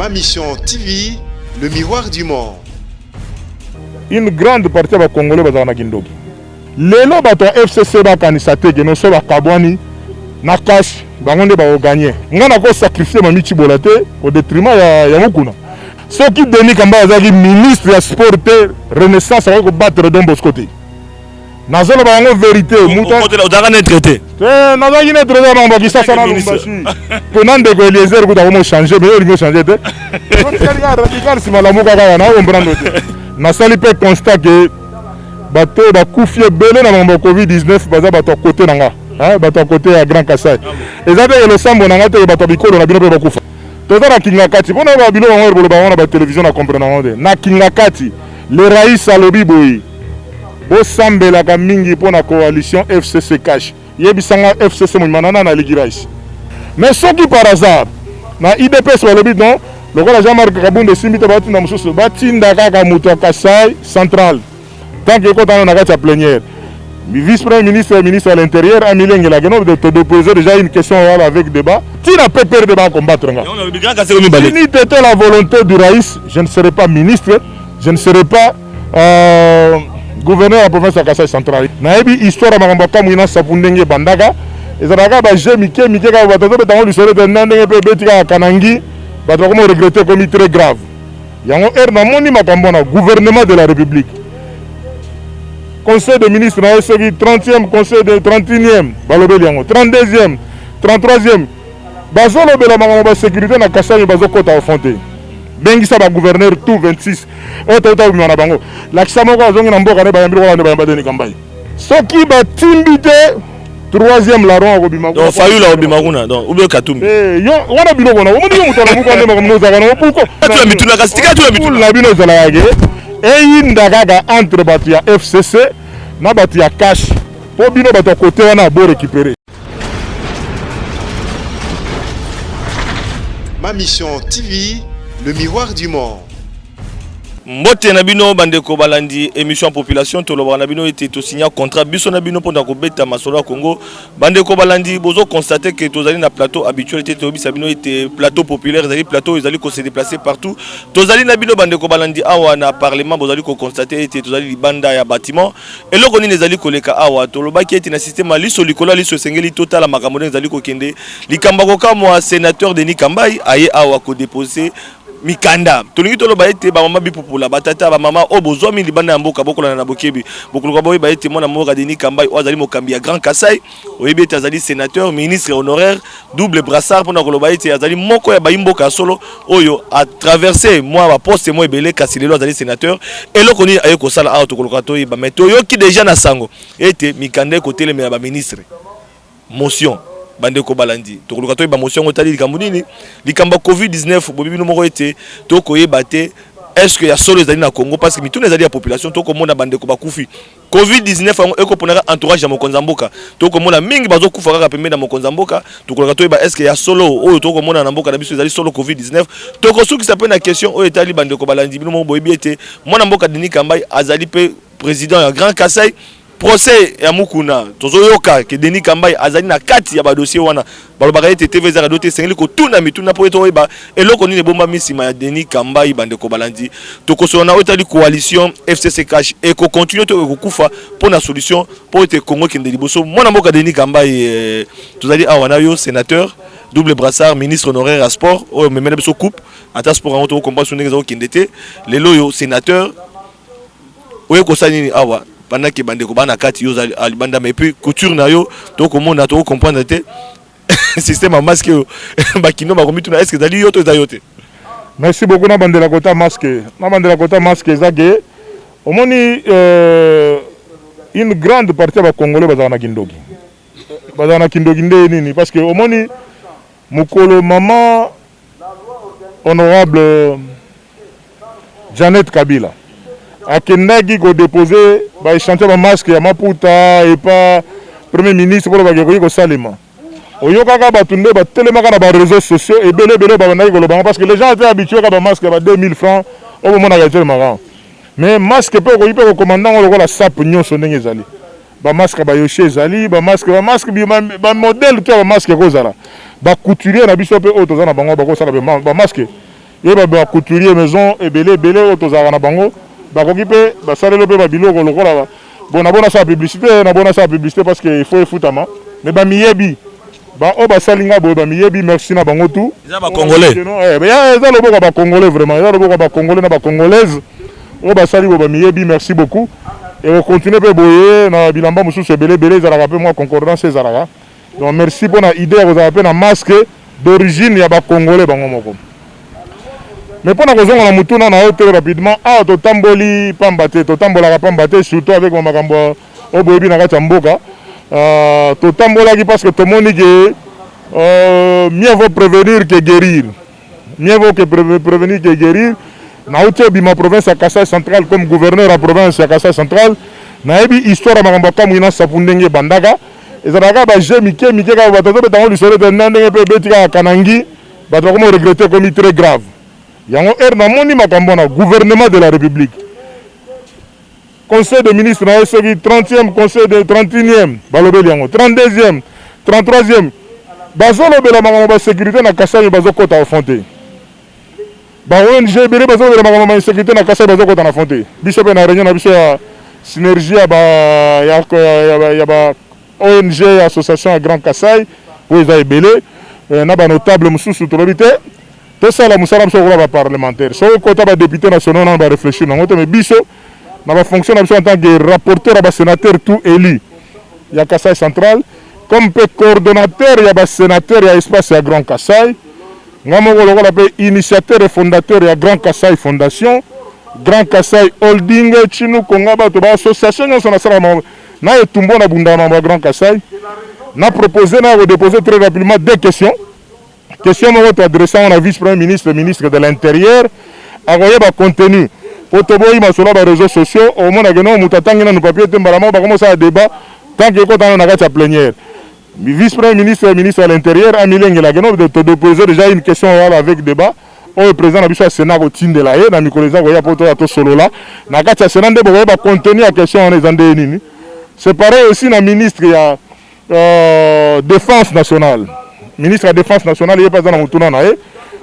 Ma Mission TV, le miroir du monde. Une grande partie ya ba Congolais bazalaka na kindoki. Lelo bato ya FCC bakanisa te que noso bakabwani na cash bango nde bako gagner. Nga nako sacrifier Mami Tshibola te au detriment ya Mukuna. Soki Denis Kambayi azalaki ministre ya sport te, Renaissance akoki ko battre Don Bosco te. Nazoloba yango verite. Ozalaka neutre te? Te, nazalaki neutre te na Kinshasa na Lubumbashi. Po na ndeko Eliezer kutu akomi changer, mais yo olingi ochanger te. Otikali kaka radical sima lamuka kaka na comprendre te. Nasali pe constat que bato oyo bakufi ebele na makambo ya Covid-19 baza bato ya kote na nga. Hein, bato ya kote ya Grand Kasai. Eza te losambo na nga te bato ya bikolo na bino pe bakufa. Toza na Kingakati. Pona ba biloko yango boloba yango na ba television na comprendre yango te. Na Kingakati, le Raïs alobi boye. Bosambelaka mingi pona coalition FCC cash. Yebisa nga FCC mobimba na nani aleki Raïs? Mais soki par hasard na UDPS balobi non, lokola Jean-Marc Kabund esimbi te batinda mosusu, batinda kaka moto ya Kasai Central. Tant que ekota na kati ya plénière. Vice-premier ministre et ministre à l'intérieur amilengela que non de déposer déjà une question orale avec débat. Tina PPRD ba combattre nga. Si n'eût été la volonté du Raïs, je ne serais pas ministre, je ne serais pas gouverneur ya province ya Kasai Central. Nayebi histoire ya makambo ya Kamwina Nsapu ndenge ebandaka. Ezalaka ba jeu mike mike kaka bato bazobeta yango lisolo ete na ndenge mpe ebeti kaka Kanangi, bato bakomi regretter ekomi très grave. Yango heure namoni makambo wana gouvernement de la République conseil des ministres na ye soki 30e conseil de 31e balobeli yango 32e 33e bazolobela makambo ba sécurité na Kasai bazokota au fond te. Bengisa ba gouverneur tout 26 oyo touta kobima na bango, lakisa moko azongi na mboka nde bayambi lokola nde bayamba Denis Kambayi. Soki batimbi te troisième larron akobima kuna. Donc Fayulu akobima kuna donc ou bien Katumbi. Eh yo wana biloko na omoni yo moto alamuka nde makambo ozalaka na pourquoi? Tuna mituna kasi tika tuna mituna. Na bino ezalaka ke eyinda kaka entre bato ya FCC na bato ya cash po bino bato ya kote wana bo récupérer. Ma Mission TV, le miroir du monde. Mbote na bino bandeko balandi émission population tolobaka na bino ete tosigna contrat biso na bino mpona kobeta masolo ya Congo. Bandeko balandi bozo constater que tozali na plateau habituel te, toyebisa bino ete plateau populaire ezali plateau ezali ko se déplacer partout. Tozali na bino bandeko balandi awa na parlement, bozali ko constater ete tozali libanda ya bâtiment. Eloko nini ezali koleka awa? Tolobaki ete na système ya liso likolo ya liso esengeli totala makambo ndenge ezali kokende. Likambo ya kokamwa, senateur Denis Kambayi aye awa ko deposer mikanda. Tolingi toloba ete ba mama bipupula, ba tata, ba mama oyo bozwami libanda ya mboka, bokolanda na bokebi. Bokoluka boyeba ete mwana mboka Denis Kambayi oyo azali mokambi ya Grand Kasai, oyebi ete azali senateur, ministre honoraire, double brassard pona koloba ete azali moko ya bayi mboka ya solo oyo a traverse mwa ba poste mwa ebele, kasi lelo azali senateur. Eloko nini aye kosala awa tokoluka toyeba, mais toyoki dejà na sango ete mikanda ekotelemela ba ministre. Motion bandeko balandi, tokoluka toyeba motion yango etali likambo nini? Likambo ya Covid-19, boyebi bino moko ete tokoyeba te est-ce que ya solo ezali na Congo, parce que mituna ezali ya population. Tokomona bandeko bakufi Covid-19 yango ekoponaka entourage ya mokonzi ya mboka, tokomona mingi bazokufa kaka pembeni ya mokonzi ya mboka. Tokoluka toyeba est-ce que ya solo oyo tokomona na mboka na biso ezali solo Covid-19. Tokosukisa pe na question oyo etali bandeko balandi, bino moko boyebi ete mwana mboka Denis Kambayi azali pe président ya Grand Kasai. Procès ya Mukuna tozoyoka ke Denis Kambayi azali na kati ya ba dossier wana. Balobaka ete TV eza radio te, esengeli kotuna mituna mpo ete oyeba eloko nini ebombami nsima ya Denis Kambayi. Bandeko balandi, tokosolola na oyo etali coalition FCC CACH eko continuer to ekokufa mpo na solution mpo ete Congo ekende liboso. Mwana mboka Denis Kambayi, tozali awa na yo sénateur double brassard, ministre honoraire ya sport oyo omemela biso coupe, ata sport yango toko comprendre ndenge eza kokende te. Lelo oyo sénateur oye kosala nini awa pendant que bandeko bana kati yo ozali libanda, mais puis couture na yo tokomona toko comprendre te système ya masque oyo bakino bakomituna est-ce que ezali yo to eza yo te? Merci beaucoup. Na bandela kota masque, na bandela kota masque eza ke omoni une grande partie ya ba Congolais bazalaka na kindoki, bazalaka na kindoki nde nini? Parce que omoni mokolo maman honorable Janet Kabila akendaki ko deposer ba echantillon ba masque ya maputa epa premier ministre pona bake ekoki kosalema, oyokaka bato nde batelemaka na ba réseaux sociaux ebele ebele babandaki koloba yango parce que les gens étaient habitués ka ba masque ya ba 2000 francs oyo bomonaka etelemaka, mais masque mpe okoki mpe kokomanda yango lokola sape nyonso ndenge ezali. Ba masque ya ba Yoshi ezali, ba masque, ba masque, ba modèle to ya ba masque ekozala. Ba couturier na biso pe oyo toza na bango bakosala ba masque. Yeba ba couturier maison ebele ebele oyo tozalaka na bango bakoki mpe basaleli mpe babiloko lokola bon, na bona asala publicité, na bona asala publicité parce que il faut efutama, mais bamiyebi, baoyo basali nga boye bamiyebi. Merci na bango tout. Eza bacongolais? Eza loboko ya bacongolais, vraiment eza loboko ya bacongolais na bacongolaise oyo basali boye, bamiyebi. Merci beaucoup. Ekocontinue mpe boye na bilamba mosusu ebele ebele, ezalaka mpe mwa concordance ezalaka. Donc merci mpona idée ya kozala mpe na masque d'origine ya bacongolais bango moko. Mais mpona kozonga na motuna na yo très rapidement, awa totamboli pamba te, totambolaka pamba te, surtout avec makambo oyo boyebi na kati ya mboka. Totambolaki parce que tomoni ke mieux vaut prévenir que guérir, mieux vaut que prévenir que guérir. Nauti obima province ya Kasai Central comme gouverneur ya province ya Kasai Central. Nayebi histoire ya makambo ya Kamwina Nsapu ndenge ebandaka. Ezalaka baje mike mike kaka, bato azobetango lisolo ete na ndenge mpe ebeti kaka kanangi, bato bakoma regretter, ekomi très grave. Yango ere namoni makambo wana, gouvernement de la République, conseil de ministre na ye soki 30e conseil de 31e, balobeli yango 32e, 33e, bazolobela makambo basécurité na Kasai, bazokɔta au fond te. Ba ONG ebele bazolobela makambo ba insécurité na Kasai, bazokɔta na fond te. Biso mpe na réunion na biso ya synergie ya ba ONG ya association ya Grand Kasai oyo eza ebele na banotable mosusu, tolobi te tosala mosala biso lokola baparlementaire. Soki okota badéputé nationaux nano baréfléchir nango te, mais biso na bafonction na biso en tant que rapporteur ya basénateur tout élu ya Kasai Central, comme mpe coordonnateur ya basénateur ya espace ya Grand Kasai, nga moko lokola mpe initiateur et fondateur ya Grand Kasai Fondation, Grand Kasai Holding, Chinu Konga, bato baassociation nyonso nasalaka na etumbu na bundaka mambo ya Grand Kasai, na proposé na kodépose très rapidement deux questions. Question moko toadresse yango na vice premier ministre, ministre de l'Intérieur, akoyeba contenu po toboyi masolo ya baréseaux sociaux. Omonake no moto atangi nanu papier te, mbala moko bakomosala débat tant que ekotana na kati ya plénière. Vice premier ministre, ministre de l'Intérieur amilengelaki no todépose déjà une question orale avec débat oyo président na biso ya Sénat akotindela ye na mikolo eza koya mpo toya tosolola na kati ya Sénat nde bokoyeba contenu ya question wana eza nde nini. C'est pareil aussi na ministre ya Défense nationale. Ministre ya Défense nationale, ye mpe aza na motuna na ye.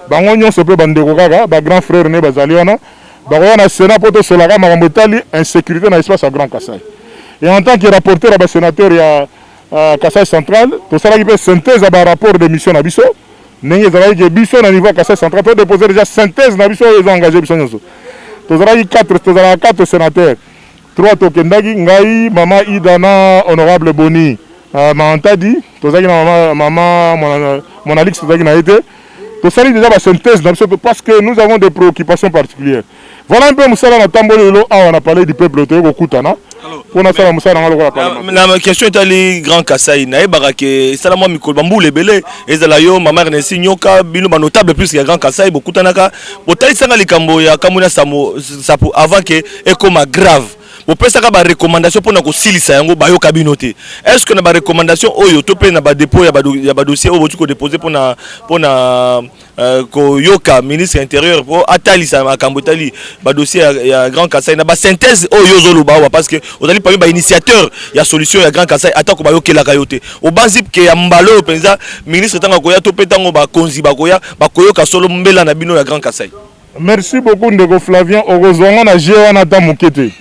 Bango nyonso mpe bandeko kaka, bagrand frère ne bazali wana, bakoya na Sénat mpo tosolaka makambo etali insécurité na espace ya Grand Kasai. Et en tant que rapporteur ya basénateur ya Kasai Central, tosalaki mpe synthèse ya barapport de mission na biso ndenge ezalaki ke biso na niveau ya Kasai Central todépose déjà synthèse na biso oyo eza engagé biso nyonso. Tozalaki 4, tozalaka 4 sénateurs, 3 tokendaki, ngai, mama Ida na honorable Boni Maantadi. Tozalaki na mama, mama Monalix, tozalaki na ye te. Tosali déjà basynthèse na biso parce que nous avons des préoccupations particulières. Voilà un peu mosala natamboli lelo awa na Palais du Peuple. Toye kokutana mpo nasala mosala nanga lokola parlement. Na question etali Grand Kasai, nayebaka ke esala mwa mikolo, bambula ebele, ezala yo, mama Ernesti Nyoka, bino banotable plus ya Grand Kasai, bokutanaka, botalisanga likambo ya Kamwina Nsapu avant ke ekoma grave, bopesaka barecommandation mpona kosilisa yango, bayoka bino te. Est ce que na barecommandation oyo to mpe na badépôt ya badossier oyo boti kodépose mpona koyoka ministre intérieur mpo atalisa makambo etali badossier ya Grand Kasai, na basynthèse oyo ozoloba awa, parce que ozali parmi bainitiateur ya solution ya Grand Kasai, atako bayokelaka yo te, obanzi ke ya mbala oyo mpenza ministre ntango akoya to mpe ntango bakonzi bakoya, bakoyoka solo mbela na bino ya Grand Kasai? Merci beaucoup, ndeko Flavien. Okozwanga na jeu wana ata moke te.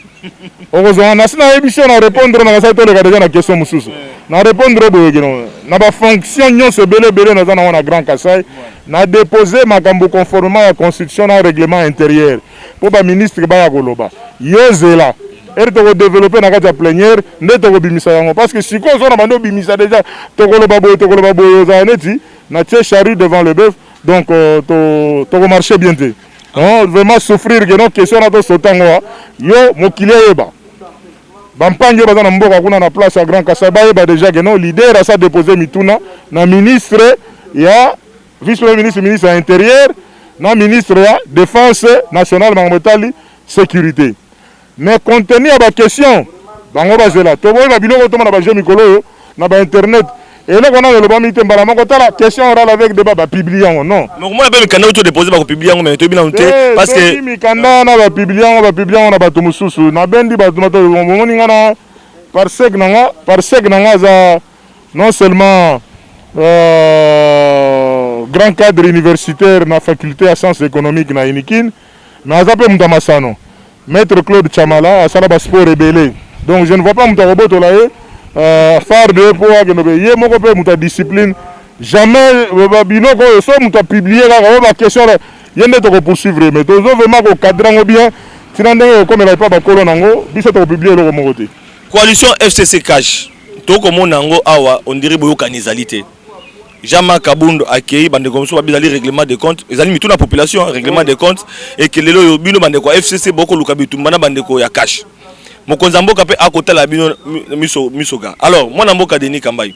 Okozwanga nasi nayebi so na répondre na kasai. Toleka deja na question mosusu. Na répondre boye keno na bafonction nyonso ebele ebele naza nango na Grand Kasai, na dépose makambo conformément ya constitution na règlement intérieur mpo baministre baya koloba. Yo zela ere tokodéveloppe na kati ya plénière nde tokobimisa yango, parce que sikoyo ozo na bandi obimisa déjà, tokoloba boye, tokoloba boye, ozala neti natie charrue devant le bœuf. Donc tokomarche bien te. Non, vraiment souffrir ke no question na tosota yango wa yo mokili eyeba, bampangi oyo baza na mboka kuna na place ya Grand Kasai bayeba déjà ke no leader asa dépose mituna na ministre ya vice premier ministre, ministre ya Intérieur na ministre ya Défense nationale, makambo etali sécurité. Mais contenu ya baquestion, bango bazela. Toboyeba biloko tomona baje mikolo oyo na bainternet, eloko nano elobami te, mbala moko tala question orale avec débat, bapublie yango. Non. Mais komona mpe mikanda oyo todépose, bakopublie yango, mais toyebi nanu te parce que mikanda wana bapublie yango, bapublie yango na bato mosusu. Nabendi bato bato bomoni nga na parsec na nga. Parsec na nga aza non seulement Grand cadre universitaire na faculté ya sciences économiques na Unikin, mais aza mpe moto ya masano. Maître Claude Chamala asala basport ebele, donc je ne vois pas moto akobotola ye farde mpo akende mpe ye moko mpe moto ya discipline. Jamais biloko oyo so moto apublie kaka oyo baquestion ye nde tokopoursuivre, mais tozo vraiment kocadrer yango bien ntina ndenge kokomela epa bakolo nango. Biso tokopublie eloko moko te. Coalition FCC CASH, tokomona yango awa, on dirait boyokani ezali te. Jean-Marc Kabund akei, bandeko mosusu babi ezali règlement de compte, ezali mitu na population, règlement de compte ekelelo oyo bino bandeko ya FCC bokoluka bitumba na bandeko ya CASH. Mokonzi ya mboka mpe akotala bino miso misoka. Alors, mwana mboka Denis Kambai,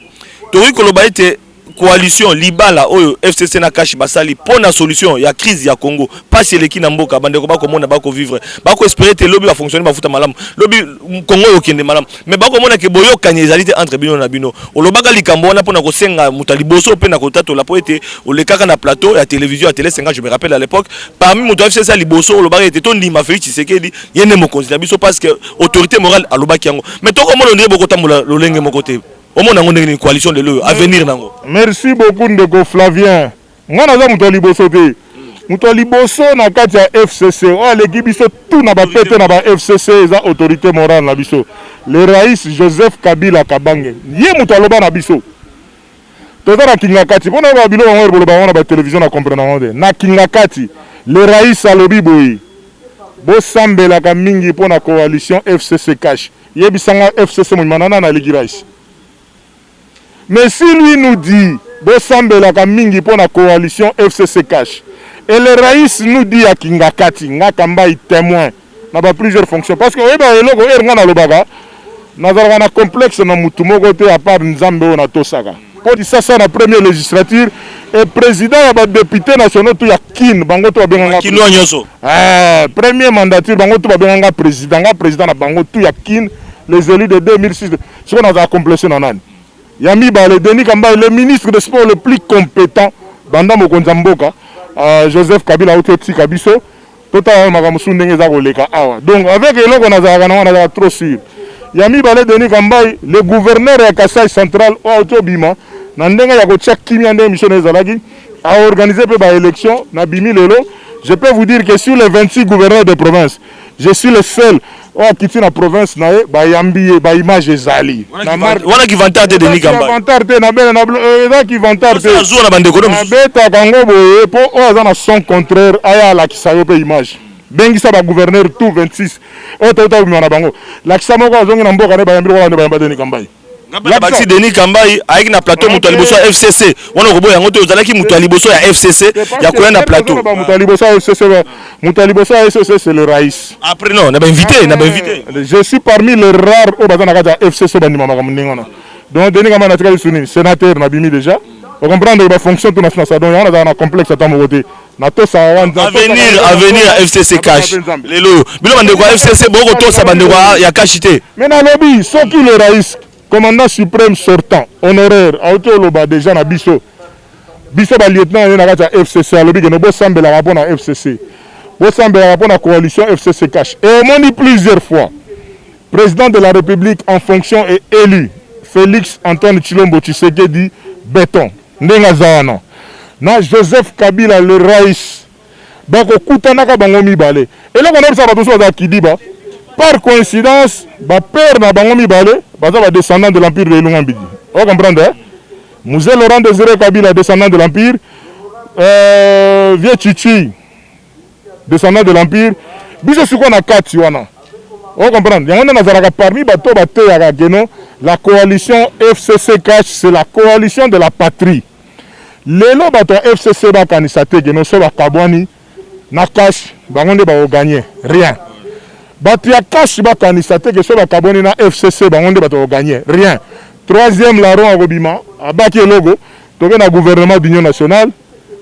tokoki koloba ete coalition libala oyo FCC na CASH basali mpo na solution ya crise ya Congo, mpasi eleki na mboka, bandeko bakomona, bakovivre, bakoespérer ete lobi bafonctionne, bafuta malamu, lobi Congo oyo okende malamu, mais bakomona ke boyokani ezali te entre bino na bino. Olobaka likambo wana mpona kosenga moto ya liboso mpe na kotatola mpo ete olekaka na plateau ya télévision ya Télé 50, je me rappelle à l'époque, parmi moto ya FCC ya liboso olobaka ete tondima Félix Tshisekedi, ye nde mokonzi na biso, parce que autorité morale alobaki yango. Mais tokomona ondire bokotambola lolenge moko te. Omona yango ndenge nini, coalition lelo oyo, avenir nango? Merci beaucoup, ndeko Flavien. Nga naza moto ya liboso te. Moto ya liboso na kati ya FCC oyo aleki biso tu na bapete na ba FCC eza autorité morale na biso, le raïs Joseph Kabila Kabange. Ye moto aloba na biso. Toza na kinga kati mpona oyeba biloko yango boloba yango na batelevizio na comprendre yango te. Na kinga kati, le raïs alobi boye: bosambelaka mingi mpo na coalition FCC CASH. Yebisanga, FCC mobima na nani aleki raïs? Mais si lui nous dit bosambelaka mingi mpo na coalition FCC CASH et le raïs nous dit ya Kingakati, nga Kambai témoin na ba plusieurs fonctions, parce que oyeba eloko ere nga nalobaka, nazalaka na complexe na mutu moko te à part Nzambe oyo natosaka. Mpo Kisasa na première législature et président ya badéputé nationaux to ya Kine, bango to babenganga Kinoa nyonso. Eh, premier mandature, bango to babenganga président, nga président na bango tout ya Kine, les élus de 2006. Sikoyo nazala complexe na nani? Ya mibale, Denis Kambai, le ministre de sport le plus compétent banda mokonzi ya mboka Joseph Kabila auti otika biso. Totala makambo mosusu ndenge eza koleka awa. Donc avec eloko nazalaka nango, nazalaka trop sûr. Ya mibale, Denis Kambai, le gouverneur ya Kasai Central oyo auti obima na ndenge ya kotia kimia, ndenge mission na ezalaki aorganiser mpe baélection na bimi lelo. Je peux vous dire que sur les 26 gouverneurs de province, je suis le seul oyo akiti na province na ye, bayambi ye, baimage ezali. Wana kivantard te, Denis Kambai? Vantard te, nabele eza kivantard te. Azuwa na bandeko no mosusu. Nabetaka yango boye mpo oyo aza na son contraire aya alakisa yo mpe image. Bengisa bagouverneur tout 26 oyo touta kobima na bango, lakisa moko azongi na mboka nde bayambi lokola nde bayamba Denis Kambai. Bakisi Denis Kambai ayaki na plateau, moto ya liboso ya FCC wana. Okoboya yango te, ozalaki moto ya liboso ya FCC ya koya na plateau. Moto ya liboso ya FCC, moto ya liboso ya FCC, c'est le raïs. Après non, na bainvité, na bainvité. Je suis parmi les rares oyo baza na kati ya FCC bandima makambo ndenge wana. Donc Denis Kambai natikali su nini? Sénateur nabimi déjà, ocomprendre, bafonction to na sa. Donc yango nazala na complexe ata moko te, natosaka. Avenir ya FCC CASH lelo oyo, bino bandeko ya FCC bokotosa bandeko ya CASH te? Mais nalobi, soki le raïs, commandant suprême sortant honoraire, auti oloba déjà na biso, biso balieutenant ye na kati ya FCC, alobi kende bosambelaka mpo na FCC, bosambelaka mpo na coalition FCC CASH. Et omoni plusieurs fois président de la République en fonction et élu, Félix Antoine Tshilombo Tshisekedi béton, ndenge aza wana na Joseph Kabila le raïs, bakokutanaka bango mibale. Eloko na bisa bato mosusu bazala kidiba, par coïncidence bapère na bango mibale baza badescendant de l'empire de Ilunga Mbidi. Ocomprendre, eh? Mzee Laurent Désiré Kabila, descendant de l'empire, vieux Chichi, descendant de l'empire. Biso sikoyo na kati wana, ocomprendre, yango nde nazalaka parmi bato bateyaka keno la coalition FCC CASH, c'est la coalition de la patrie. Lelo bato ya FCC bakanisa te keno so bakabwani na CASH, bango nde bakogagner rien. Bato ya CASH bakanisa te ke so bakabwani na FCC, bango nde bato bakogagner rien. Troisième larron akobima, abaki eloko. Toke na gouvernement d'union nationale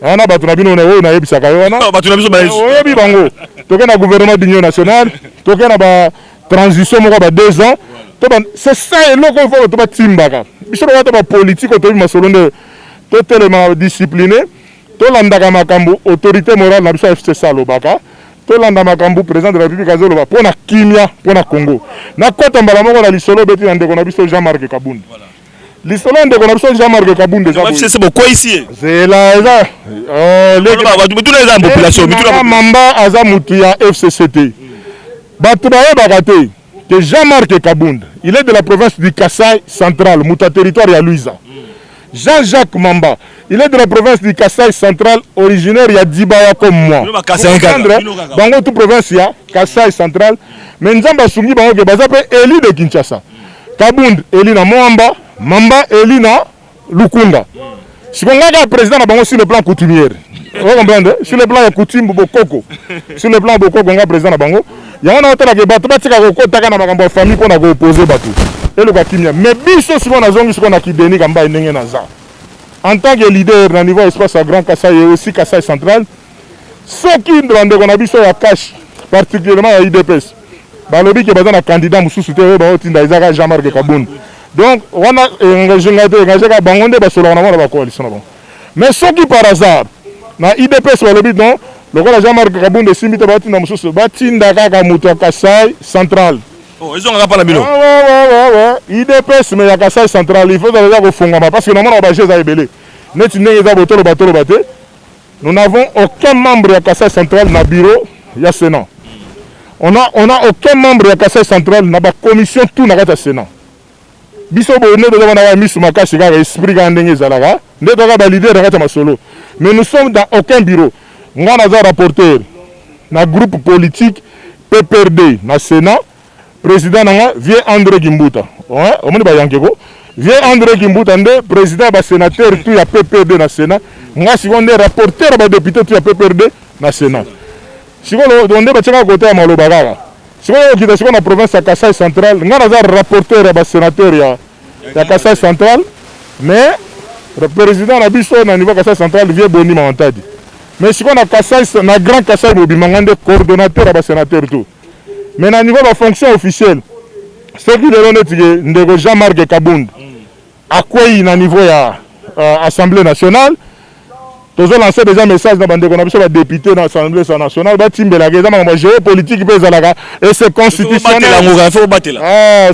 wana, bato na bino oyo nayebisaka yo wana. Bato na biso. Oyebi bango. Toke na gouvernement d'union nationale, toke na batransition moko ba 2 ans. C'est ça eloko oyo fo bato batimbaka biso loka to bapolitike oyo toyebi masolo nde totelema discipline, tolandaka makambo autorité morale na biso ya FCC alobaka, tolanda makambo président de la République azoloba mpo na kimia, mpo na Congo. Nakɔta mbala moko na lisolo obeti na ndeko na biso Jean Marc Kabund. Lisolo ya ndeko na biso Jean-Marc Kabund eza boye. FCC bokweyisi ye. Zela eza leki mituna eza population mituna Mamba aza mutu ya FCC te. Bato bayebaka te que Jean-Marc Kabund, il est de la province du Kasaï central, mutu ya territoire ya Luiza. Jean-Jacques Mamba, il est de la province du Kasaï central, originaire ya Dibaya comme moi. Bango tout province ya Kasaï central, mais Nzambe asungi bango ke baza pe élu de Kinshasa. Kabund élu na Mont-Amba, Mamba élu na Lukunda. Sikoyo nga kaka président na bango sur le plan coutumier. Ozo comprendre? Sur le plan ya coutume bokoko. Sur le plan bokoko nga président na bango. Yango na otalaka bato batika kokotaka na makambo ya famille mpona koopposer bato. Eluka kimia. Mais biso sikoyo nazongi sikoyo na kideni Kambayi ndenge naza. En tant que leader na niveau ya espace ya Grand Kasaï et aussi Kasaï central, soki bandeko na biso ya CACH, particulièrement ya UDPS, balobi ke baza na candidat mosusu te oyo baotinda eza kaka Jean-Marc Kabund. Donc wana engage ngai te, engage kaka bango nde basolaka na bango na bacoalition na bango. Mais soki par hasard na UDPS balobi non, lokola Jean-Marc Kabund esimbi te, baotinda mosusu, batinda kaka moto ya Kasaï central. Oh, ezongaka mpa na bino. Ouais. UDPS mais ya Kasaï central, il faut eza kofungwama parce que namona ba jeux eza ebele. Neti ndenge eza botoloba toloba te. Nous n'avons aucun membre ya Kasaï central na bureau ya Sénat. On a aucun membre ya Kasaï central na ba commission tout na kati ya Sénat. Biso boye nde toza wana kaka misu makasi, kaka esprit kaka ndenge ezalaka nde toza ba leader na kati ya masolo, mais nous sommes dans aucun bureau. Nga naza rapporteur na groupe politique PPRD na Sénat. Président na nga, vieux André Kimbuta. Ouais, omoni bayankeko vieux André Kimbuta nde président ya basénateur tout ya PPRD na Sénat. Nga sikoyo nde rapporteur ya badéputé tout ya PPRD na Sénat. Sikoyo nde batiaka kote ya maloba kaka. Sikoyo okita sikoyo na province ya Kasaï central, nga naza rapporteur ya basénateur ya Kasaï central, mais président na biso na niveau ya Kasaï central, vieux Boni Mamantadi. Mais sikoyo na Kasaï, na Grand Kasaï mobima, nga nde coordonnateur ya basénateur tout. Mais na niveau bafonction officielle, soki lelo neti ke ndeko Jean-Marc Kabund akwei na niveau ya Assemblée nationale, tozolancer déjà message na bandeko na biso badéputé na Assemblée nationale, batimbelaka. Eza makambo ya géopolitique mpe ezalaka et c'est constitutionnel.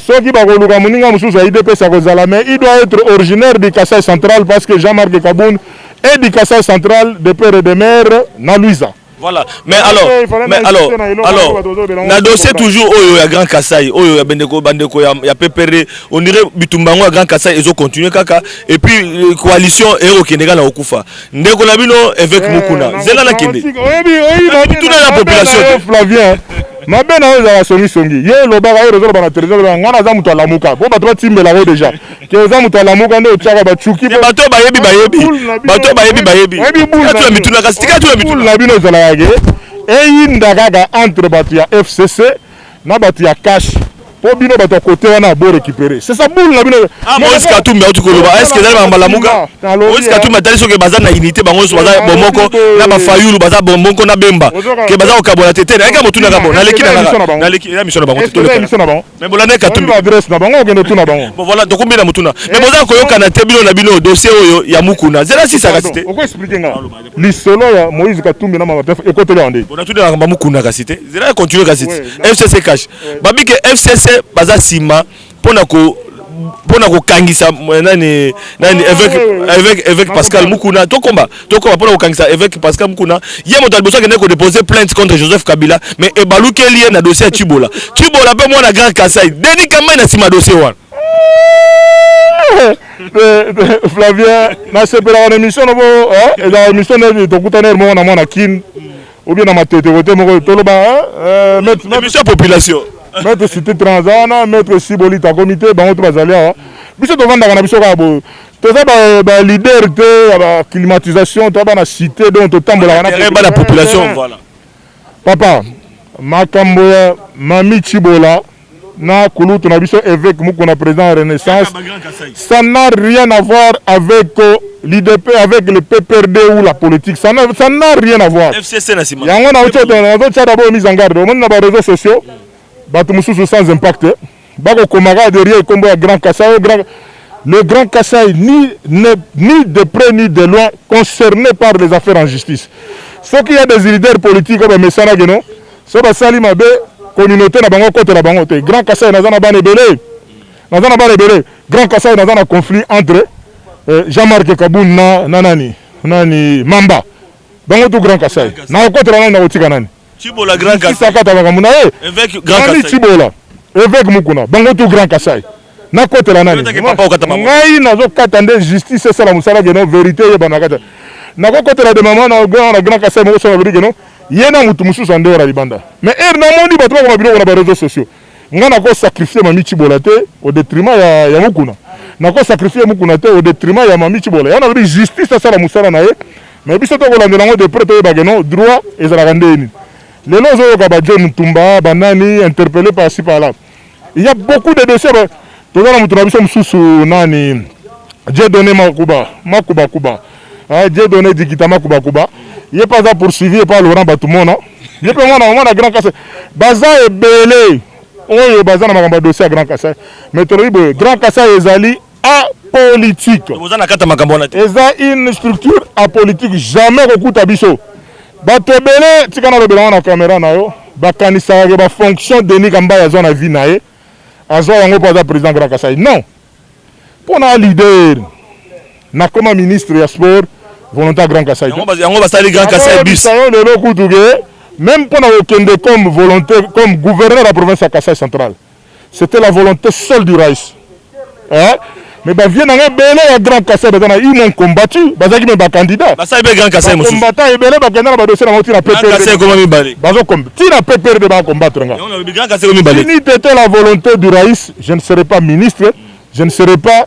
Soki bakoluka moninga mosusu ya UDPS akozala, mais il doit être originaire du Kasaï central, parce que Jean-Marc Kabund est du Kasaï central de père et de mère na Luiza. Voilà. Mais alors, na dossier toujours oyo ya Grand Kasaï, oyo ya bendeko bandeko ya PPRD, on dirait bitumba yango ya Grand Kasaï ezo continuer kaka et puis coalition ekokende kaka na kokufa. Ndeko na bino évêque Mukuna, zela na kende. Oyebi Tuna la population te. Flavien, mabe na oyo ezalaka songisongi. Ye olobaka, oyo ozoloba na télévision, olobaka nga naza moto alamuka, po bato batimbelako déjà ke oza moto alamuka nde otiaka bacuki. Bato bayebi, bayebi. Bato bayebi, bayebi. Tuna mituna kasi, tika tuna mituna. Na bino ezalaka ke eyinda kaka entre bato ya FCC na bato ya CACH, mpo bino bato ya kote wana bo récupérer. C'est ça boule na bino. Ah, Moïse Katumbi auti koloba, est-ce que ezali makambo Lamuka? Moïse Katumbi atali soki baza na unité, bango nyonso baza bomoko na bafayulu, baza bomoko na Bemba, ke baza kokabola te te. Nayaki motuna kaka, naleki na kaka naleki eza mission na bango te. Émission na bango. Mais bolanda Katumbi. Adresse na bango, okende tuna bango. Bon, voilà, tokombi na motuna, mais boza koyokana te bino na bino. Dossier oyo ya Mukuna, zela sisaka te. Oko expliquer nga lisolo ya Moïse Katumbi na mama ekoteli yango nde? Bon, natuni makambo Mukuna kasi te, zela continue kasi te. FCC CACH, babi ke FCC baza nsima mpona kokangisa nani nani, évêque Pascal Mukuna. Tokomba mpona kokangisa évêque Pascal Mukuna. Ye moto ya liboso akende kodépose plainte contre Joseph Kabila, mais ebalukeli ye na dossier ya Tshibola. Tshibola mpe mwana Grand Kasai. Denis Kambayi na nsima dossier wana. Flavien, nasepelaka na émission nobo. Ezalaka émission neti tokutana moko na mwana Kine ou bien na Matete kote moko, toloba. Émission population. Maître Cité Transana, maître Siboli takomi te, bango to bazali awa. Biso tovandaka na biso kaka boye, toza baleader te ya baclimatisation, toza bana cité, donc totambolaka. Na population, voilà. Papa, makambo ya mami Tshibola na kulutu na biso évêque Mukuna, président ya Renaissance, ça n'a rien à voir avec l'UDP, avec le PPRD ou la politique. Ça n'a rien à voir. FCC na nsima. Yango nazotia d'abord mise en garde. Omoni na baréseaux sociaux, bato mosusu sans impact bakokomaka derrière kombo ya Grand Kasai. Grand, le Grand Kasai ni, ne, ni de près ni de loin concerné par les affaires en justice. Soki ya des leaders politiques oyo bamesanaki no, so basali mabe, communauté na bango kotela bango te. Grand Kasai, naza na bana ebele, naza na bana ebele. Grand Kasai naza na conflit entre Jean-Marc Kabund na na nani nani Mamba, bango tout Grand Kasai. Nakokotela nani, nakotika nani? Tshibola, Grand Kasai. Akata makambo na ye. Évêque Grand Nani? Kasai. Tshibola, évêque Mukuna, bango tout Grand Kasai. Nakotela nani? Otaki papa okata bango. Ngai nazokata nde justice esala mosala keno vérité eyebana kata. Nakokotela de mama na na Grand Kasai moko so nalobi keno ye na motu mosusu andeyora libanda. Mais ere namoni bato bakoma biloko na baréseaux sociaux, ngai nakosacrifier Mami Tshibola te au détriment ya Mukuna, nakosacrifier Mukuna te au détriment ya Mami Tshibola. Yango nalobi justice asala mosala na ye, mais biso tokolandela yango de près, toyeba keno droit ezalaka ndeni. Lelo ozoyoka ba John Ntumba, banani interpellé par-ci par-là. Il y a beaucoup de dossiers. Toza na moto na biso mosusu, nani, Dieudonné Makuba Makuba Kuba, ah, Dieudonné Dikita Makuba Kuba, ye mpe aza poursuivi epa Laurent Batumona. Ye mpe mwana Grand Kasai. Baza ebele oyo baza na makambo ya dossier ya Grand Kasai. Mais tolobi boye, Grand Kasai ezali apolitique. Boza na kati ya makambo wana te. Eza une structure apolitique. Jamais kokuta biso. Bato ebele, tika nalobela ngo na caméra na yo, bakanisaka ke bafonction Denis Kambayi azwa na vie na ye, azwa yango mpo aza président Grand Kasai. Non, mpo na leader nakoma ministre ya sport, volonté ya Grand Kasai. Yango basali Grand Kasai bis. Nakoyebisa yo lelo kutu ke même mpo na kokende comme volonté, comme gouverneur ya province ya Kasai Central, c'était la volonté seule du raïs, hein? Mais bavieux na nga ebele ya Grand Kasai baza na, ils m'ont combattu, bazalaki me bacandidat. Basali mpe Grand Kasai mosusu. Bacombattant ebele bakenda na badossier nango ntina. Grand Kasai ekoma mibale. Bazokombe ntina PPRD, bacombattre nga. Yango nalobi Grand Kasai ekomi mibale. Si n'eût été la volonté du raïs, je ne serais pas ministre, je ne serais pas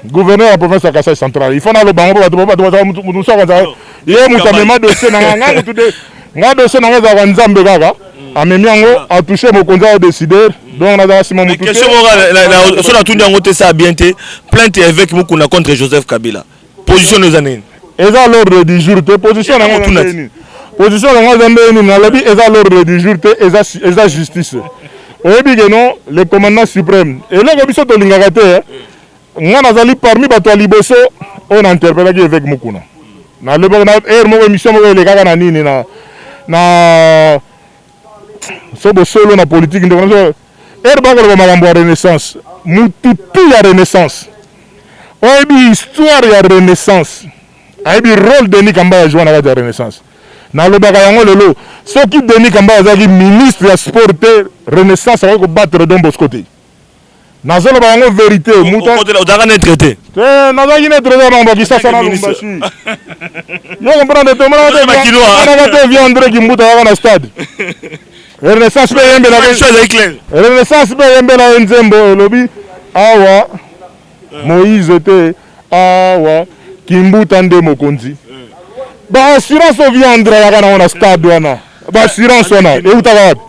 gouverneur ya province ya Kasai Central. Il faut naloba yango mpo bato mutu mosusu akanzaka ye moto amema dossier na nga. Nga mutu de nga dossier na nga ezalaka Nzambe kaka amemi yango, atouche mokonzi adécider, donc nazala nsima motu. Question moko so natuni yango te, ça bien te. Plainte ya évêque Mukuna contre Joseph Kabila, position eza nini? Eza l'ordre du jour te. Position na nga eza nini? Position na nga eza ndenge nini? Nalobi eza l'ordre du jour te, eza justice. Oyebi ke non, le commandant suprême, eloko biso tolingaka te. Nga nazali parmi bato ya liboso oyo na interpellaki évêque Mukuna. Nalobaki na heure moko, émission moko elekaka na nini na so bosolo na politique. Ndeko na heure bakoloba makambo ya Renaissance, mututu ya Renaissance oyebi histoire ya Renaissance, ayebi rôle Denis Kambayi ajoua na kati ya Renaissance. Nalobaka yango lelo, soki Denis Kambayi azalaki ministre ya sport te, Renaissance akoki kobattre Don Bosco te. Nazoloba yango vérité. Ozalaka neutre te. Te, nazalaki neutre te. Bango bakisasa na Lubumbashi, yo comprendre te? Omonaka te vieux André Kimbuta yaka na stade Renaissance mpe eyembelaka, Renaissance mpe eyembela ye nzembo, elobi awa Moïse te, awa Kimbuta nde mokonzi. Baassurance oyo vieux André ayaka nango na stade wana, baassurance wana eutaka wapi?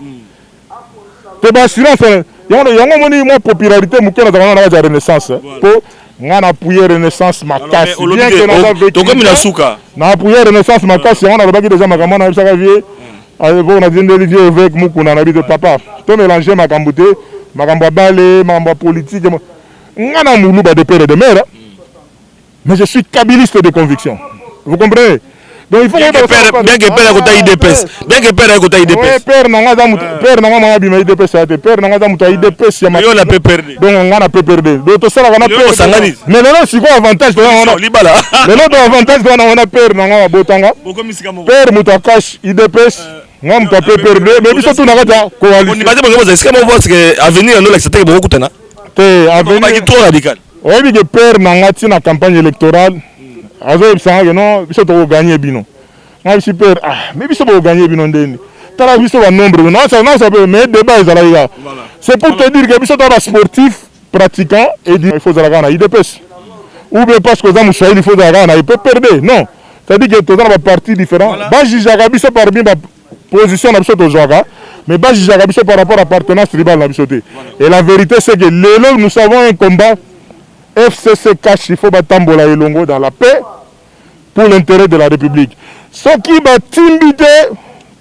Te, baassurance wana yango omoni mwa popularité moke nazalaka na kati ya Renaissance, mpo nga na appuye Renaissance makasi, bien que naza Tokomi na suka. Na appuye Renaissance makasi. Yango nalobaki déjà makambo wana, nayebisaka vieux po natindeli vieux évêque Mukuna na bi te: papa, tomélange makambo te, makambo ya bale, makambo ya politique. Nga na moluba de père et de mère, mais je suis kabiliste de conviction, vous comprenez? Donc il faut Bien que père, bien que père akota UDPS, bien que père akota UDPS. Père na nga aza mutu, père na nga mama bima UDPS ya te. Père na nga aza mutu ya UDPS ya Yo na PPRD. Donc nga na PPRD, donc tosalaka na père. Osangani. Mais lelo sikoyo avantage toza wana libala. Lelo to avantage toza na wana, père na nga babotanga père moto akash UDPS, nga moto ya PPRD, mais biso tuna kati ya coalition. Bate bongo boza esika moko, parce que avenir yango olakisa teke bokokutana. Te, avenir trop radical. Oyebi ke père na nga ntina campagne électorale azoyebisanga ke non, biso tokoganye bino. Nga bisi père: ah, mais biso bokoganye bino ndeni? Tala biso banombre nasa pe. Mais débat ezalaki kaka. C'est pour te dire que biso toza basportif pratiquant et il faut ozala kaka na UDPS ou bien parce que oza moswahili, il faut ozala kaka na PPRD. Non, c'est à dire que toza na baparti différent. Bajugeaka biso parmi baposition na biso tozwaka, mais bajugeaka biso par rapport à appartenance tribale na biso te. Et la vérité, c'est que lelo nous avons un combat. FCC CACH, il faut batambola elongo dans la paix pour l'intérêt de la République. Soki batimbi te,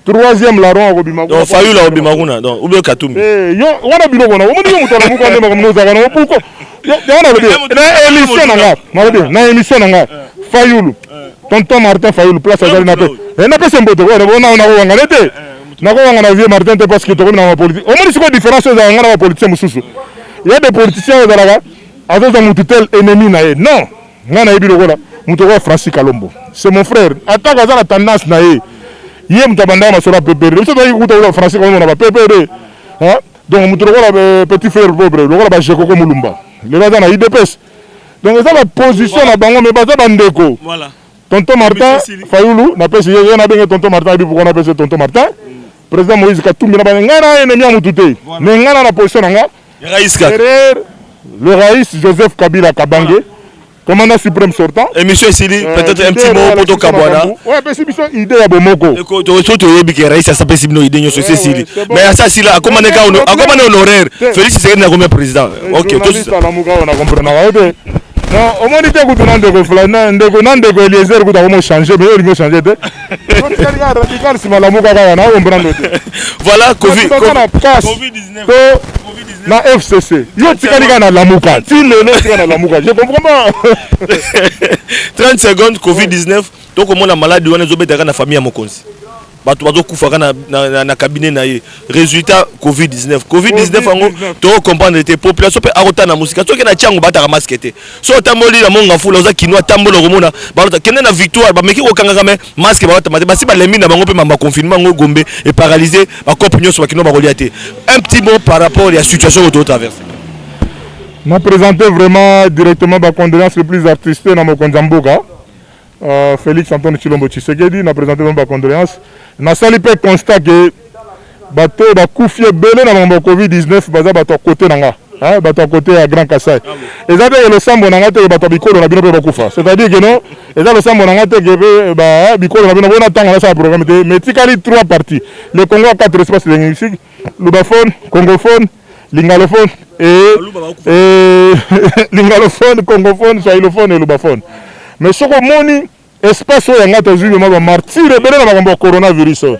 troisième larron akobima. Donc Fayulu akobima kuna, donc ou bien Katumbi. Yo wana biloko na omoni, yo moto alamuka nde makambo ozalaka nango. Pourquoi? Yango nalobi na émission na nga, nalobi na émission na nga, Fayulu, tonton Martin Fayulu, place azali na pe napesi mbote. Nakowanga ne te, nakowanga na vieux Martin te, parce que tokomi na bapolitique. Omoni sikoyo différence oyo ezalaka nga na bapoliticien mosusu. Ya des politiciens oyo ezalaka azozwa mutu tel ennemi na ye. Non, ngai nayebi lokola moto okoya Francis Kalombo, c'est mon frère, atako aza na tendance na ye, ye moto abandaka masolo ya PPRD. Biso tozalaki kuta Francis Kalombo na ba PPRD. Donc moto lokola petit frère pauvre lokola ba Jekoko Mulumba, lelo aza na UDPS. Donc eza ba position na bango, mais baza bandeko. Tonton Martin Fayulu, napesi ye, ye nabenge tonton Martin. Ayebi pourquoi napesi ye tonton Martin. Président Moïse Katumbi na bane, ngai na ennemi ya mutu te, mais ngai na position na nga derrière le raïs Joseph Kabila Kabange, commandant suprême sortant. Émission esili, peut-être un petit mot po tokabwana. Ouais, apesi biso idée ya bomoko. So toyebi ke raïs asapesi bino idée nyonso, esi esili, mais asa asila, akoma ne akoma ne honoraire. Félix Tshisekedi akomi président. Ok, journaliste alamuka oyo na comprenaka yo te. Non, omoni te, kutu na ndeko Fla, na ndeko Eliezer kutu akomi ochange, mais yo olingi ochange te, otikali kaka radical nsima lamuka kaka na comprendre te. Voilà, Covid. Na cash to na FCC, yo otikali kaka na lamuka ti lelo, otika na lamuka, je comprends pas. 30 secondes. Covid 19, tokomona maladi wana ezobetaka na famille ya mokonzi, bato bazokufaka na cabinet na ye. Résultat Covid 19, Covid 19 yango tokocomprendre te. Population mpe akotala na mosika, soki na tiango bataka masque te, so otamboli na monga fula, oza kino atambola, okomona balota kende na Victoire, bameki kokangaka me masque baotama te, basi balembi na bango mpe mamba confinement yango. Gombe eparalyse, bakope nyonso bakino bakolia te. Un petit mot par rapport ya situation oyo totraverse. Na présenter vraiment directement bacondoléance le plus attristé na mokonzi ya mboka Félix Antoine Tshilombo Tshisekedi. Na présenter vraiment bacondoléance. Nasali mpe constat ke bato oyo bakufi ebele na makambo ya Covid-19 baza bato ya kote na nga, bato ya kote ya Grand Kasai. Eza te losambo na nga te bato ya bikolo na bino mpe bakufa, c'est-à-dire ke non, eza losambo na nga te ke mpe bikolo na bino bona ntango nasala programme te. Mais etikali trois parties: le Congo a quatre espaces linguistiques, lubaphone, congophone, lingalophone et lingalophone, congophone, swahilophone et lubaphone. Mais soki omoni espace oyo yanga, tozwi vraiment bamartyrs ebele na makambo ya coronavirus oyo,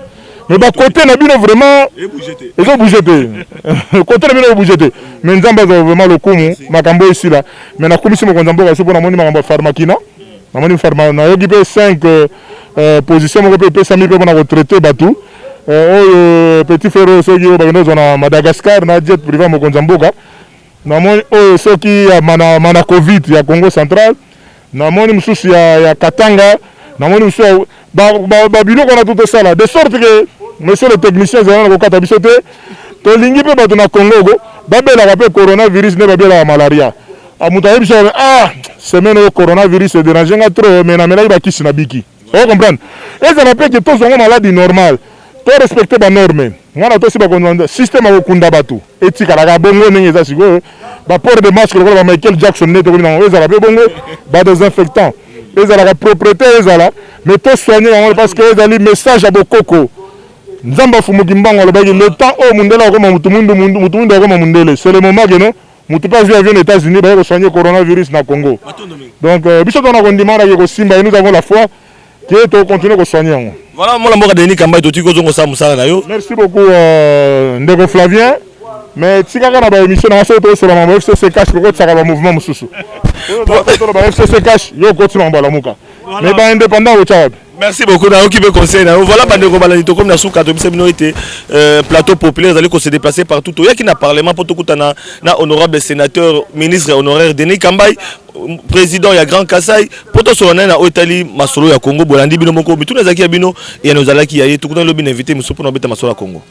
mais bakote na bino vraiment ezobouge te, kote na bino ezobouge te. Mais Nzambe azwa vraiment lokumu, makambo oyo esila. Mais nakumisi mokonzi ya mboka so mpo namoni makambo ya pharmakina, namoni pharma, nayoki mpe 5 position moko mpe epesami mpe mpona kotraite bato oyo petit frère oyo soki oyo bakende kozwa na Madagascar na jet privé ya mokonzi ya mboka. Namoni oyo soki ya mana, mana Covid ya Congo Central, namoni mosusu ya Katanga, namoni mosusu babiloko wana to tosala de sorte que, monsieur le technicien, ezala na kokata biso te. Tolingi mpe bato na Congo ko babelaka mpe coronavirus nde babelaka malaria. Moto ayebi biso, ah, semaine oyo coronavirus edérange nga trop, mais namelaki bakisi na biki. Ocomprendre, ezala mpe ke tozwango maladie normale, to respecte banorme. Nga na tosi bakonzi, système ya kokunda bato etikalaka bongo ndenge eza sikoyo, baport de masque lokola ba Michael Jackson nde tokomi nango ezala mpe bongo, badésinfectant ezalaka, propreté ezala, mais tosoigne yango parce que ezali message ya bokoko. Nzambe afumuki mbango alobaki le temps oyo mundele akoma mutu mundu, mutu mundu akoma mundele. C'est le moment que non, mutu mpe azwi avion na États-Unis, baye kosoigne coronavirus na Congo. Donc biso tona kondima naki kosimba ye, nous avons la foi ke tokontinue kosoigne yango. Voilà, mwana mboka Denis Kambai, totiki kozongosa mosala na yo. Merci beaucoup, ndeko Flavien. Mais tikaka na baémission nanga, soki tosola mambo FCC cash, kokotisaka bamouvement mosusu. Tola ba FCC cash, yo okoti mambo alamuka, mais baindépendant otya wapi? Merci beaucoup, nayoki mpe conseil na yo. Voilà, bandeko balandi, tokomi na suka. Tobisa bino ete plateau populaire ezali kose déplacer partout. Toyaki na parlement mpo tokutana na honorable sénateur, ministre honoraire Denis Kambai, président ya Grand Kasai, mpo tosolola naye na oyo etali masolo ya Congo. Bolandi bino moko, mituna ezalaki ya bino, eyano ezalaki ya ye. Tokutani lobi na invité mosusu mpona obeta masolo ya Congo.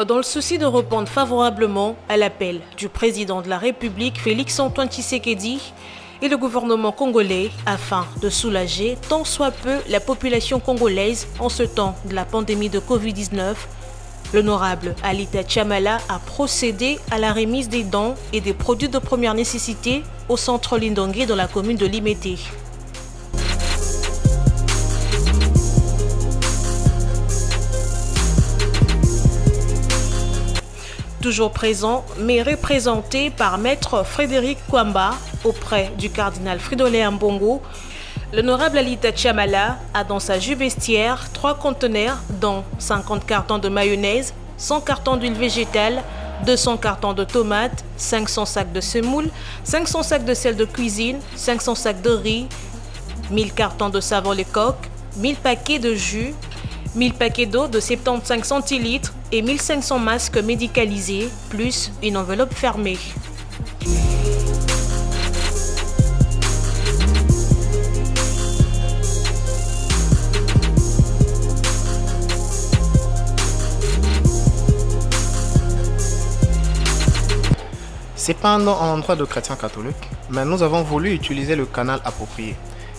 Dans le souci de répondre favorablement à l'appel du président de la République, Félix-Antoine Tshisekedi, et le gouvernement congolais afin de soulager tant soit peu la population congolaise en ce temps de la pandémie de Covid-19, l'honorable Alita Chamala a procédé à la remise des dons et des produits de première nécessité au centre Lindongue dans la commune de Limete. Toujours présent, mais représenté par maître Frédéric Kwamba auprès du cardinal Fridolin Ambongo, l'honorable Alita Chamala a dans sa jubestière trois conteneurs dont 50 cartons de mayonnaise, 100 cartons d'huile végétale, 200 cartons de tomates, 500 sacs de semoule, 500 sacs de sel de cuisine, 500 sacs de riz, 1000 cartons de savon Lecoq, 1000 paquets de jus, 1000 paquets d'eau de 75 centilitres et 1500 masques médicalisés, plus une enveloppe fermée. C'est pas un endroit de chrétiens catholiques, mais nous avons voulu utiliser le canal approprié.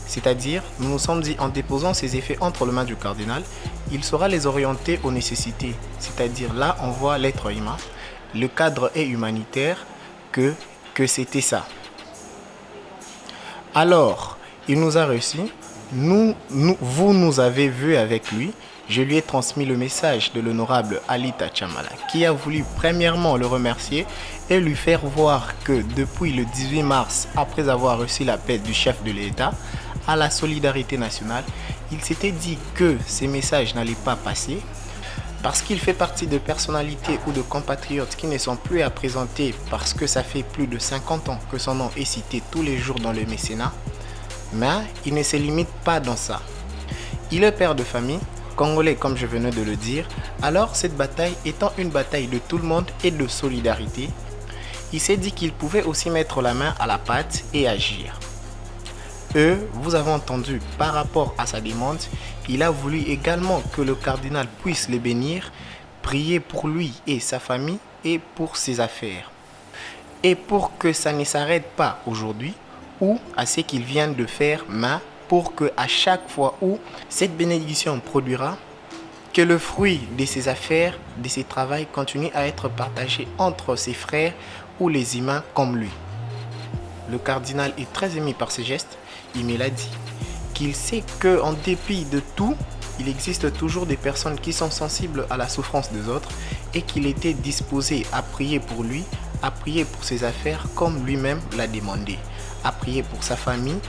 C'est-à-dire, nous nous sommes dit en déposant ces effets entre les mains du cardinal, il saura les orienter aux nécessités. C'est-à-dire là, on voit l'être humain, le cadre est humanitaire, que, que c'était ça. Alors, il nous a reçus, nous, nous, vous nous avez vus avec lui, je lui ai transmis le message de l'honorable Alita Chamala, qui a voulu premièrement le remercier et lui faire voir que depuis le 18 mars, après avoir reçu l'appel du chef de l'État à la solidarité nationale, il s'était dit que ces messages n'allaient pas passer parce qu'il fait partie de personnalités ou de compatriotes qui ne sont plus à présenter parce que ça fait plus de 50 ans que son nom est cité tous les jours dans le mécénat. Mais il ne se limite pas dans ça. Il est père de famille, congolais comme je venais de le dire, alors cette bataille étant une bataille de tout le monde et de solidarité, il s'est dit qu'il pouvait aussi mettre la main à la pâte et agir. Eux, vous avez entendu, par rapport à sa demande, il a voulu également que le cardinal puisse le bénir, prier pour lui et sa famille et pour ses affaires. Et pour que ça ne s'arrête pas aujourd'hui, ou à ce qu'il vient de faire main, pour que à chaque fois où cette bénédiction produira, que le fruit de ses affaires, de ses travaux continue à être partagé entre ses frères ou les humains comme lui. Le cardinal est très ému par ces gestes. Il me l'a dit, qu'il sait que en dépit de tout, il existe toujours des personnes qui sont sensibles à la souffrance des autres et qu'il était disposé à prier pour lui, à prier pour ses affaires comme lui-même l'a demandé, à prier pour sa famille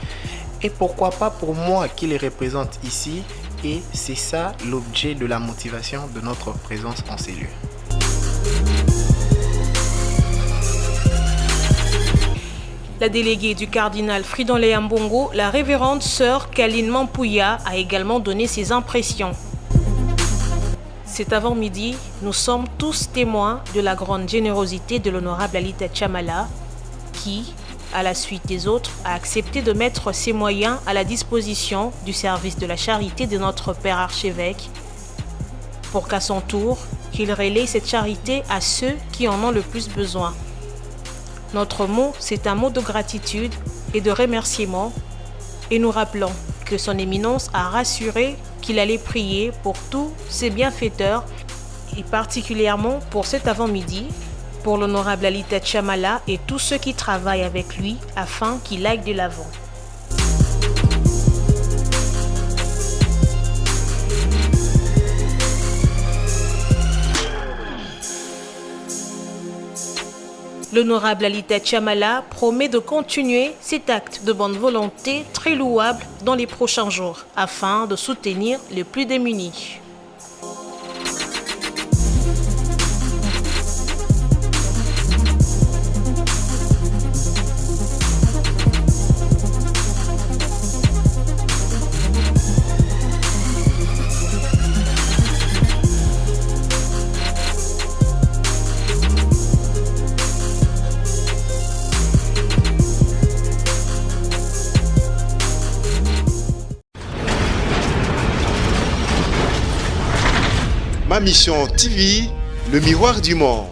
et pourquoi pas pour moi qui les représente ici. Et c'est ça l'objet de la motivation de notre présence en ces lieux. La déléguée du cardinal Fridolin Ambongo, la révérende sœur Kaline Mampouya, a également donné ses impressions. Cet avant-midi, nous sommes tous témoins de la grande générosité de l'honorable Alita Chamala, qui, à la suite des autres, a accepté de mettre ses moyens à la disposition du service de la charité de notre père archevêque, pour qu'à son tour, qu'il relaie cette charité à ceux qui en ont le plus besoin. Notre mot, c'est un mot de gratitude et de remerciement, et nous rappelons que son éminence a rassuré qu'il allait prier pour tous ses bienfaiteurs et particulièrement pour cet avant-midi, pour l'honorable Alita Chamala et tous ceux qui travaillent avec lui afin qu'il aille de l'avant. L'honorable Alita Chamala promet de continuer cet acte de bonne volonté très louable dans les prochains jours afin de soutenir les plus démunis. Ma Mission TV, le miroir du monde.